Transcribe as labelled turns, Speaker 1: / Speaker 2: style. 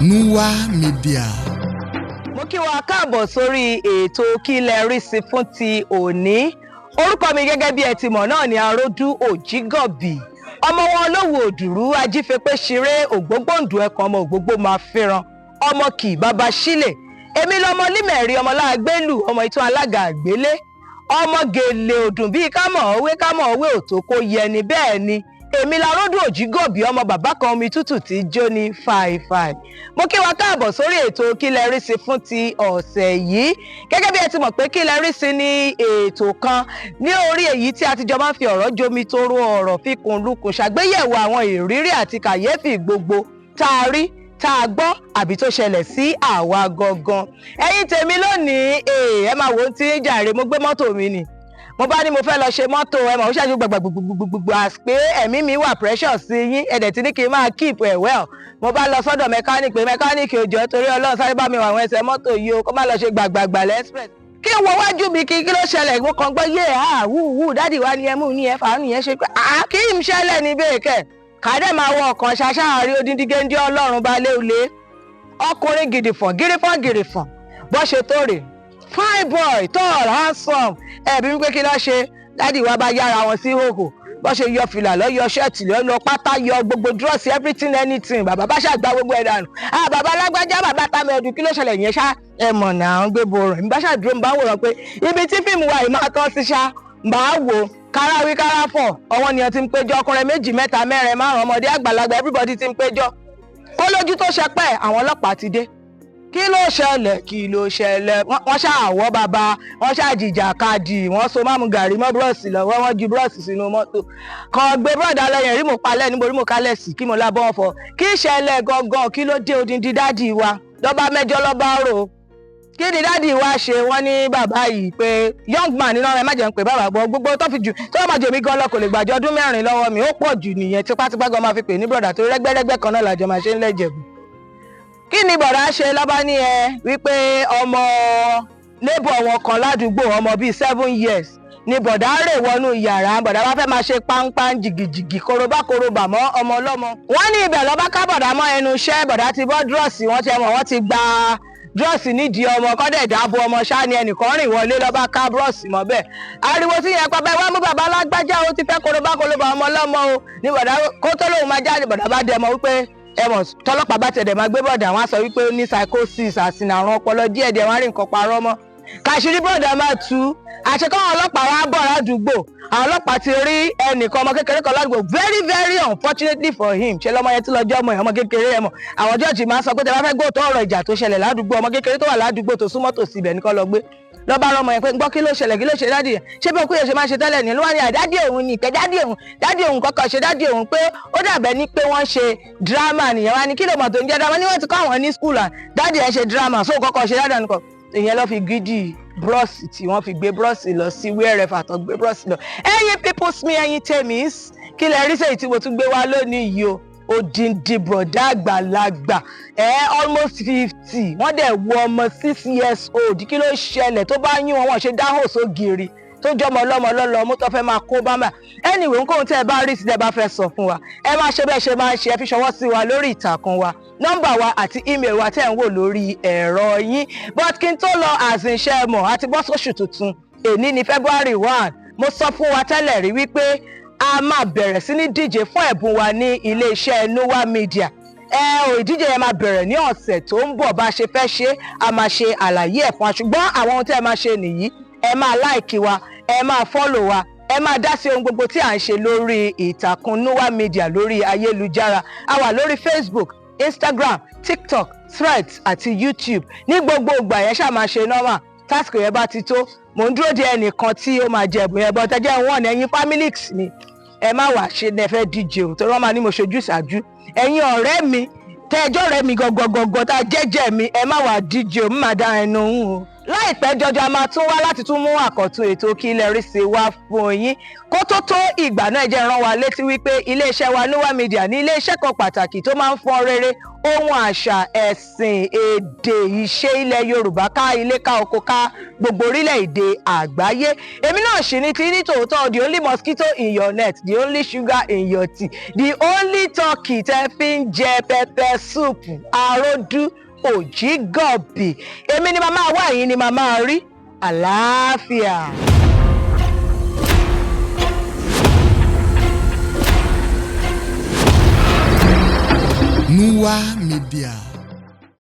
Speaker 1: Nuwa Media.
Speaker 2: Mo kí wa káàbọ̀ sórí ètò Kí Lẹ Rí Sí fún ti òní. Orúkọ mi, gẹ́gẹ́ bí ẹ ti mọ̀ náà, ni Aródú Òjígọ̀bì, ọmọ wọn olówó òdùrú ajífepé ṣeré ògbógbòǹdù ẹkùn, ọmọ ògbógbó máa fẹ́ràn ọmọ kì bàbá sílẹ̀. Èmi lọmọ límẹ̀rí, ọmọ láàgbélù, ọmọ ìtún alága àgbélé, ọmọ gèlè òdùn bíi kámọ̀ òwe kámọ̀ òwe òtó kó yẹni. Bẹ́ẹ̀ ni, èmi laródù Òjígọ̀bì, ọmọ bàbá kan omi tútù tí jó ní fàìfàì. Mo kí wa káàbọ̀ sórí ètò Kí Lẹ Rí Sí fún ti ọ̀sẹ̀ yìí. Gẹ́gẹ́ bí ẹ ti mọ̀ pé Kí Lẹ Rí Sí ní ètò kan ní orí èyí tí a ti jọ máa ń fi ọ̀rọ̀ jomi toro ọ̀rọ̀, fi kùn lukùn ṣàgbéyẹ̀wò àwọn ìrírí àti kàyéfì gbogbo tá a rí, tá a gbọ́, àbí tó ṣẹlẹ̀ sí àwa gangan. Ẹ̀yin tèmi, lónìí, ẹ máa wò ó tí ń jàre. Mo gbé mọ́tò mi nì, mo bá ní mo fẹ́ lọ ṣe mọ́tò. Ẹ mọ̀, ó ṣáàjú gbàgbàgbùgbùgbùgbù pé ẹ̀mí mi wà precious sí yín, ẹ̀dẹ̀ tí ní kí n máa keep ẹ̀ well. Mo bá lọ sọ́dọ̀ mechanic pé, "Mechanic, òjò, torí Ọlọ́run, sáré bá mi wà àwọn ẹsẹ̀ mọ́tò yìí o, kó má lọ ṣe gbàgbàgbà lẹ́spress." Kí n wo wájú mi, kí ló ṣẹlẹ̀? Mo kàn gbọ́ yé ha wú wú, daddy wa ni ẹ mú ní ẹ fàánù yẹn ṣe pé à kí n ṣẹlẹ̀ ní bẹ́ẹ̀ kẹ̀ kàdé máa wọ ọkàn ṣaṣáàrí odindi géńdé Ọlọ́run bá léwulé, ọkùnrin gìdìfọ̀n gírífọ̀n gìrìfọ̀n bọ́ ṣe tó rè, fine boy, tall, handsome. Ẹ̀bí wípé kí ló ṣe? Daddy wa bá yára wọn sí hòhò, bó ṣe yọ fìlà lọ, yọ shirt lọ, lọ pátá, yọ gbogbo drawers, everything, anything. Bàbá bá ṣàgbá gbogbo ẹ̀ dànù. Ah, bàbá alágbájá, bàbá tamẹ̀dù, kí ló ṣẹlẹ̀ yẹn ṣá? Ẹ mọ̀ náà, ń gbé borò ń bá ṣàdúró, ń bá wòrán pé ibi tí fíìmù wa yìí máa tán sí ṣá. Máa wò káráwí káràfọ̀, ọwọ́ ni wọ́n ti ń péjọ, ọkùnrin méjì, mẹ́ta, mẹ́rin, márùn, ọmọdé, àgbàlagbà, everybody ti ń péjọ. Kó lójú tó ṣẹpẹ́, àwọn ọlọ́pàá ti dé. Kí ló ṣẹlẹ̀? Kí ló ṣẹlẹ̀? Wọ́n ṣàwọ́ bàbá, wọ́n ṣàjìjà kadì, wọ́n so máàmù gàrí mọ́ búrọ́ọ̀sì lọ́wọ́, wọ́n ju búrọ́ọ̀sì sínú mọ́tò kàn gbé bọ́ọ̀dà lẹ́yìn rí. Mo palẹ̀ níbo rí mo kálẹ̀ sí kí mo lábọ́ wọn fọ. Kí ṣẹlẹ̀ gangan? Kí ló dé? Odindi daddy wa lọ́ba mẹ́jọ lọ́ba rò. Kí ni daddy wa ṣe? Wọ́n ní bàbá yìí pé young man nínú ẹ má jẹ́ ń pè bàbá gbọ́ gbogbo tó fi jù tó máa jèmi gan lọ, kò lè gbàjọ ọdún 4 lọ́wọ́ mi. Ó pọ̀ jù nìyẹn. Tipátipá gan máa fi pè ní brother, tó rẹ́gbẹ́rẹ́gbẹ́ kan náà làjọ máa ṣe ń lẹ́jẹ̀bù. Kí ni bọ̀dá ṣe? Lọ́ba ní ẹ wípé ọmọ neighbor wọn kan ládùúgbò, ọmọ bíi 7 years, ni bọ̀dá rè wọnú yàrá. Bọ̀dá bá fẹ́ máa ṣe páńpán, jìgìjìgì, korobá korobà mọ́ ọmọ ọlọ́mọ. Wọ́n ní ibẹ̀ lọ́ba ká bọ̀dá mọ́ ẹnu iṣẹ́. Bọ̀dá ti bọ́ drawers, wọ́n ti mọ̀, wọ́n ti gba drawers nídìí ọmọ kọ́dẹ̀ dáàbò ọmọ ṣáá ni ẹnìkan rìn wọlé, lọ́ba ká búrọ́ọ̀sì mọ́ bẹ́ẹ̀. Ariwo tí yẹn pa bẹ́ẹ̀, wá mú bàbá alágbájá, ó ti fẹ́ korobá korobà ọmọ ọlọ́mọ o. Ní bọ̀dá kó tó lóun máa jáde, bọ̀dá bá dẹ̀ mọ́ wípé ẹ mọ̀, tọlọ́pàá bá tẹ̀dẹ̀ máa gbé bọ̀dà, wọn á sọ wípé ó ní psychosis àti àrùn ọpọlọ díẹ̀díẹ̀, wọn á rí nǹkan parọ́ mọ́ kàṣírí. Bọ̀dà máa tú àṣekọ́. Àwọn ọlọ́pàá wa bọ̀ ládùúgbò. Àwọn ọlọ́pàá ti rí ẹnìkan, ọmọ kékeré kan ládùúgbò. Very very unfortunately for him, ṣe lọ́mọ yẹn tí lọ́jọ́ ọmọ yẹn, ọmọ kékeré. Ẹ mọ̀, àwọn jọ́ọ̀jì máa ń sọ pé tẹ bá fẹ́ gbóòótọ́ ọ̀rọ̀ ìjà tó ṣẹlẹ̀ ládùúgbò, ọmọ kékeré tó wà ládùúgbò tó súnmọ́ tòsí ibẹ̀ ní kó lọ gbé. Lọ́ba rọmọ yẹn pé, "Gbọ́, kí ló ṣẹlẹ̀? Kí ló ṣe daddy yẹn? Ṣé bí òkú yẹn ṣe máa ń ṣe tẹ́lẹ̀ ní?" Ló wá ní daddy òun ní ìpẹ́ daddy òun, daddy òun kọ́kọ́ ṣe daddy òun pé ó dàbẹ̀ ní pé wọ́n ṣe drama nìyẹn. Wá ní, "Kí ló mọ̀ tó ń jẹ́ drama?" Ní wọ́n ti kọ́ àwọn ní school à daddy yẹn ṣe drama, so kọ́kọ́ ṣe daddy nìkan. Ìyẹn ló fi gidi bros tí wọ́n fi gbé bros lọ sí wherever tó gbé bros lọ. Ẹ̀yin peoples mi, ẹ̀yin tèmi, kí lẹ rí sèyí tí mo tún gbé wá lónìí yìí o? Odindi bọ̀dá àgbàlagbà ẹ, almost 50, wọ́n dẹ̀ wo ọmọ 6 years old. Kí ló ṣẹlẹ̀? Tó bá yín wọn, wọ́n ṣe dáhùn sógiri tó jọmọ ọlọ́mọ lọ́lọ́ mú tó fẹ́ máa kó bá mà. Anyway, nǹkan tẹ́ ẹ bá rí sí, tẹ́ ẹ bá fẹ́ sọ fún wa, ẹ máa ṣe bẹ́ẹ̀ ṣe máa ń ṣe, ẹ fi ṣọwọ́ sí wa lórí ìtàkùn wa, nọ́mbà wa àti email wa tẹ́ ẹ̀ ń wò lórí ẹ̀rọ yín. But kí n tó lọ, àzìnṣẹ́ mọ̀ àti bọ́ sóṣù tuntun. Èní ní February 1. Mo sọ fún wa tẹ́lẹ̀ rí wípé a máa bẹ̀rẹ̀ sí ní díje fún ẹ̀bùn wa ní iléeṣẹ́ Noah Media. Ẹ ò, ìdíje yẹn máa bẹ̀rẹ̀ ní ọ̀sẹ̀ tó ń bọ̀. Bá a ṣe fẹ́ ṣe, a máa ṣe àlàyé ẹ̀ fún wa. Ṣùgbọ́n àwọn ohun tẹ́ ẹ máa ṣe nìyí: ẹ máa like wa, ẹ máa follow wa, ẹ máa dá sí ohun gbogbo tí à ń ṣe lórí ìtàkùn Noah Media lórí ayélujára. A wà lórí Facebook, Instagram, TikTok, Threads àti YouTube. Ní gbogbo ìgbà yẹn, ṣáà máa ṣe normal. Tásìkò yẹn bá ti tó, mò ń dúró de ẹnìkan tí ó máa jẹ ẹ̀bùn yẹn bọ́ tẹ́jẹ́ wọn ní. Ẹ̀yin families mi, ẹ má wàá ṣe ní ẹ fẹ́ díje o, torí wọ́n máa ní mo ṣojú ìṣáájú. Ẹ̀yin ọ̀rẹ́ mi, tẹ́jọ́ ọ̀rẹ́ mi gangan tá a jẹ́jẹ́ mi, ẹ má wàá díje o, má dá ẹnu ń o. Láìpẹ́ jọjọ, a máa tún wá láti tún mú àkọ́tún ètò Kí Lẹ Rí Sí wá fún yín. Kó tó tó ìgbà náà, jẹ́ rán wa létí wípé iléeṣẹ́ wa, Nuwa Media, ní iléeṣẹ́ kan pàtàkì tó máa ń fọ́n rere ohun àṣà, ẹ̀sìn, èdè, ìṣe ilẹ̀ Yorùbá ká ilé, ká oko, ká gbogbo orílẹ̀-èdè àgbáyé. Èmi náà sì ní tí ní tòótọ́, the only mosquito in your net, the only sugar in your tea, the only turkey tẹ́ fi ń jẹ pepper soup, Aródú Òjìgọ̀bì. Èmi ni màmá wá, yín ni màmá rí. Àlàáfíà.
Speaker 1: Nuwa Media.